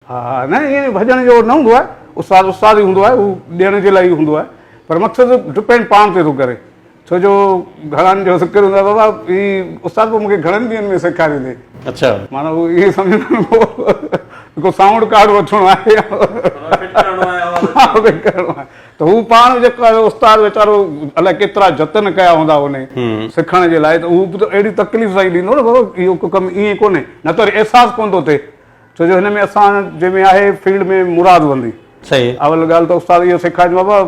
ها نه ائين ڀڄڻ جو نه هوندو آهي استاد استاد ئي هوندو آهي هو ڏيڻ جي لاء ئي هوندو آهي پر مقصد ڊپينڊ پاڻ تي ٿو ڪري ڇو جو گهڻن جو ذڪر هوندو آهي بابا هي استاد پوء مونکي گهڻن ڏينهن ۾ سيکاريندي اڇا معنيٰ هو ائين سمجهندا آهن ڪو سائونڊ ڪارڊ وٺڻو آهي فٽ ڪرڻو آهي ته هو پاڻ جيڪو استاد ويچارو الائي ڪيترا جتن ڪيا هوندا ان سکڻ جي لاء ته هو به ته اهڙي تڪليف سان ئي ڏيندو نه بابا اهو ڪم ائين ڪونهي نه ته وري احساس ڪونه ٿو ٿئي ڇو جو هن ۾ اسان جنهن ۾ آهي فيلڊ ۾ مراد وندي. صحيح. اول ڳالهه ته استاد اهو سيکاريندو بابا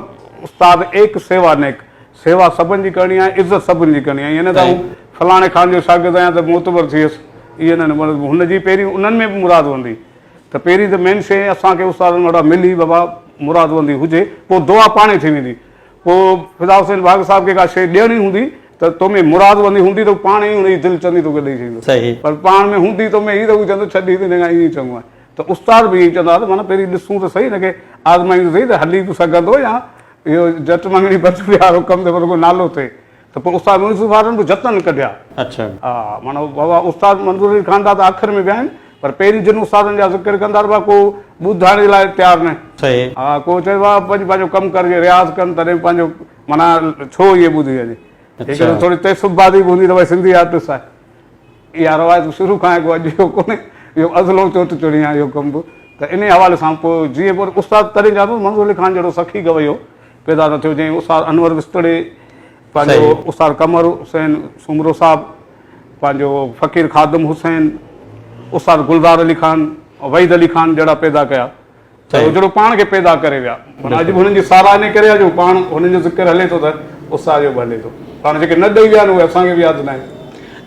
استاد ايڪ سيوا نيڪ سيوا سڀن جي ڪرڻي آهي عزت سڀن جي ڪرڻي آهي ائين نه ته آئون فلاڻي خان جو شاگرد آهيان ته معتبر ٿي ويس ائين نه نه هن جي پهرين انهن ۾ به مراد وندي ته پهرين ته مين شيء اسان کي استادن وٽان ملي بابا مراد وندي هجي پوء دعا پاڻهي ٿي ويندي پوء فدا حسين ڀاڳ صاحب کي ڪا شيء ڏيڻي هوندي ته تو ۾ مراد وندي هوندي ته هو پاڻ ئي هن جي دل چوندي توکي ڏئي ڇڏيندو. صحيح. پر پاڻ ۾ هوندي تو ۾ هي ته هو چوندو ڇڏ هي ته هن کان ائين ئي چڱو آهي. ته استاد به ائين چوندا هئا ته معنيٰ پهرين ڏسون ته سهي هن کي آزمايون ته سهي ته هلي به سگهندو يا اهو جٽ مڱڻي بچ ويهارو ڪم ٿئي پر رڳو نالو ٿئي. ته پوء استاد منصور وارن به جتن ڪڍيا. اڇا. ها معنيٰ بابا استاد منظور علي خان دا ته آخر ۾ به آهن پر پهرين جن استادن جا ذڪر ڪندا ته بابا ڪو ٻڌائڻ جي لاء تيار نه. صحيح. ها ڪو چئي بابا پنهنجو پنهنجو ڪم ڪر جي رياض ڪن تڏهن پنهنجو معنيٰ ڇو ائين ٻڌي وڃي. هڪ ته ٿوري تعصب بازي به هوندي ته ڀائي سنڌي آرٽسٽ آهي. اها روايت شروع کان آهي ڪو اڄ جو ڪونهي اهو ازلون چوٽ چڙهي آهي اهو ڪم به ته انهي حوالي سان پوء جيئن پوء استاد تڏهن چوان ٿو منظور علي خان جهڙو سخي گويو پيدا نه ٿيو جنهن استاد انور وسطڙي پنهنجو استاد قمر حسين سومرو صاحب پنهنجو فقير خادم حسين استاد گلزار علي خان وحيد علي خان جهڙا پيدا ڪيا ته هو جهڙو پاڻ کي پيدا ڪري ويا معنيٰ اڄ به هنن جي ساراهه انهي ڪري آهي جو پاڻ هنن جو ذڪر هلي ٿو ته استاد جو به هلي ٿو پاڻ جيڪي نه ڏئي ويا آهن اهي اسان کي به ياد ناهن.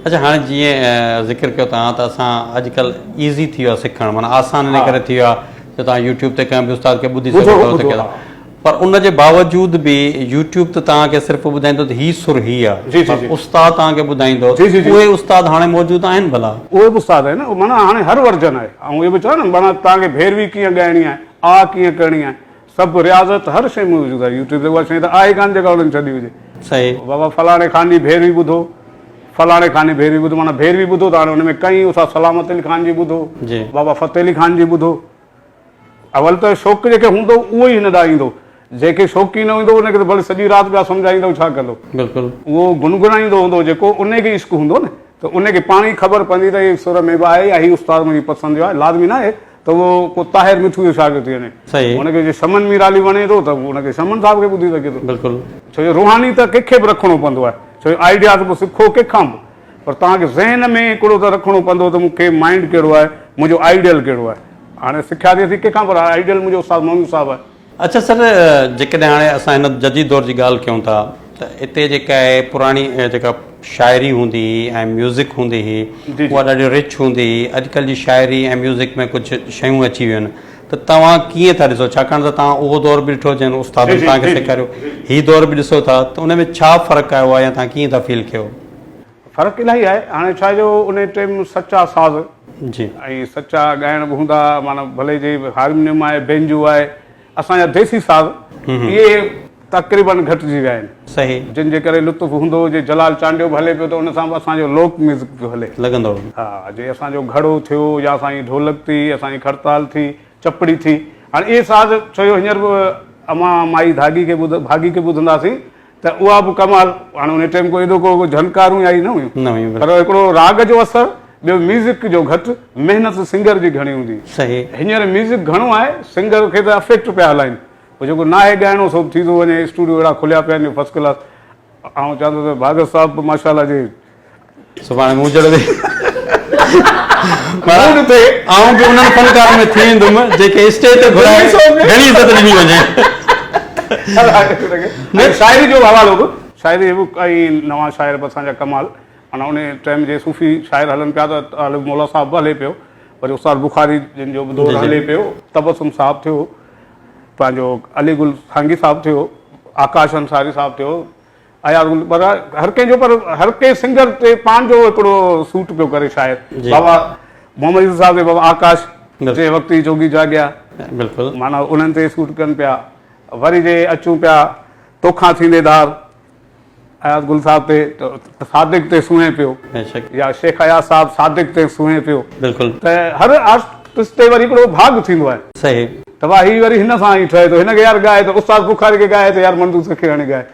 اڇا هاڻي جيئن ذڪر ڪيو توهان ته اسان اڄڪلهه ايزي ٿي ويو آهي سکڻ معنيٰ آسان انهي ڪري ٿي ويو آهي جو توهان يوٽيوب تي ڪنهن به استاد کي ٻڌي سگهو ٿا ته پر ان جي باوجود به يوٽيوب ته توهان کي صرف ٻڌائيندو ته هي سر هي آ پر استاد توهان کي ٻڌائيندو اهي استاد هاڻي موجود آهن ڀلا؟ اهي به استاد آهن معنيٰ هاڻي هر ورجن آهي آئون اهو به چوان نه معنيٰ توهان کي ڀيروي ڪيئن ڳائڻي آهي آ ڪيئن ڪرڻي آهي سڀ رياضت هر شيء موجود آهي يوٽيوب تي اها شيء ته آهي ڪانه جيڪا انهن ڇڏي هجي. صحيح. بابا فلاڻي خان جي ڀيروي ٻڌو فلاڻي خان جي ڀيروي ٻڌو معنيٰ ڀيروي ٻڌو ته هاڻي ان ۾ ڪئين استاد سلامت علي خان جي ٻڌو بابا فتح علي خان جي ٻڌو اول ته شوق جنهن کي هوندو اهو ئي هن ڏانهن ايندو، جنهن کي شوق ئي نه هوندو ان کي ته ڀلي سڄي رات پيا سمجهائيندؤ ڇا ڪندو. بلڪل. اهو گنگنائيندو هوندو جيڪو ان کي عشق هوندو نه ته ان کي پاڻ ئي خبر پوندي ته هي سر ۾ به آهي يا هي استاد منهنجي پسند جو آهي لازمي ناهي ته اهو ڪو طاهر مٺو جو شاگرد ٿي وڃي. صحيح. ان کي جي شمن ميرالي وڻي ٿو ته ان کي شمن صاحب کي ٻڌي سگهي ٿو. بلڪل. ڇو جو روحاني ته ڪنهن کي به رکڻو پوندو آهي ڇو جو آئيڊيا ته پوء سکو ڪنهن کان به پر توهان کي ذهن ۾ هڪڙو ته رکڻو پوندو ته مون کي مائنڊ ڪهڙو آهي، منهنجو آئيڊيل ڪهڙو آهي. هاڻي سکيا ٿي اسين ڪنهن کان پر آئيڊيل منهنجو استاد محمود صاحب آهي. اڇا سر جيڪڏهن هاڻي اسان هن جديد دور جي ڳالهه ڪيون ٿا ته اتي جيڪا آهي پراڻي جيڪا شاعري هوندي هئي ۽ ميوزڪ هوندي هئي اها ڏاڍي رچ هوندي هئي اڄڪلهه جي شاعري ۽ ميوزڪ ۾ ڪجهه شيون اچي ويون آهن ته توهان ڪيئن ٿا ڏسو ڇاڪاڻ ته توهان اهو دور به ڏٺو جنهن استادن توهان کي سيکاريو هي دور به ڏسو ٿا ته ان ۾ ڇا فرق آيو آهي يا توهان ڪيئن ٿا فيل ڪيو؟ فرق الاهي آهي هاڻي ڇا جو ان ٽيم سچا ساز جي ۽ سچا ڳائڻ به هوندا معنيٰ ڀلي جي هارمونيم آهي بينجو آهي اسان جا ديسي ساز اهي تقريبن گهٽجي ويا آهن صحيح جن جي ڪري لطف هوندو جي جلال چانڊيو به هلي پيو ته ان سان به اسان جو لوڪ ميوزڪ پيو هلي لڳندو ها جي اسان جو گهڙو ٿيو يا اسان جي ڍولڪ ٿي اسان جي کڙتال ٿي چپڙي ٿي هاڻي اهي ساز ڇو جو هينئر به امان مائي ڌاڳي کي ٻڌ ڀاڳي کي ٻڌنداسين ته اها به ڪمال، هاڻي ان ٽيم ڪو ايڏو ڪو جهنڪارون يا هي نه هيون نه هيون پر هڪڙو راڳ جو اثر ٻيو ميوزڪ جو گهٽ محنت سنگر جي گهڻي هوندي صحيح هينئر ميوزڪ گهڻو آهي سنگر کي ته افيڪٽ پيا هلائين پوء جيڪو ناهي ڳائڻو سو به ٿي ٿو وڃي اسٽوڊيو اهڙا کليا پيا آهن جو فرسٽ ڪلاس آئون چوان ٿو ته ڀاڳت صاحب به ماشاءالله جي سڀاڻي مون جهڙو به مون تي آئون به انهن فنڪارن ۾ ٿي ويندم جيڪي اسٽيج تي گهرائي گهڻي عزت ڏني وڃي. نه شاعري جو حوالو به شاعري به ڪئي نوان شاعر به اسان جا ڪمال معنيٰ ان ٽائيم جي صوفي شاعر هلن پيا ته طالب مولا صاحب به هلي پيو وري استاد بخاري جن جو به دور هلي پيو تبسم صاحب ٿيو پنهنجو علي گل سانگي صاحب ٿيو آڪاش انصاري صاحب ٿيو اياز گل پر هر ڪنهن جو پر هر ڪنهن سنگر تي پنهنجو هڪڙو سوٽ پيو ڪري شاعر بابا محمد يوسف صاحب تي بابا آڪاش جي وقت ئي جوڳي جاڳيا بلڪل معنيٰ انهن تي سوٽ ڪن پيا وري جي اچون پيا توکان ٿيندي ڌار اياز گل صاحب تي ته صادق تي سونهين پيو يا شيخ اياز صاحب صادق تي سونهين پيو بلڪل ته هر تس تي وري هڪڙو ڀاڳ ٿيندو آهي. صحيح. ته وا هي وري هن سان ئي ٺهي ٿو هن کي يار ڳائي ته استاد بخاري کي ڳائي ته يار منظور سکيراڻي ڳائي.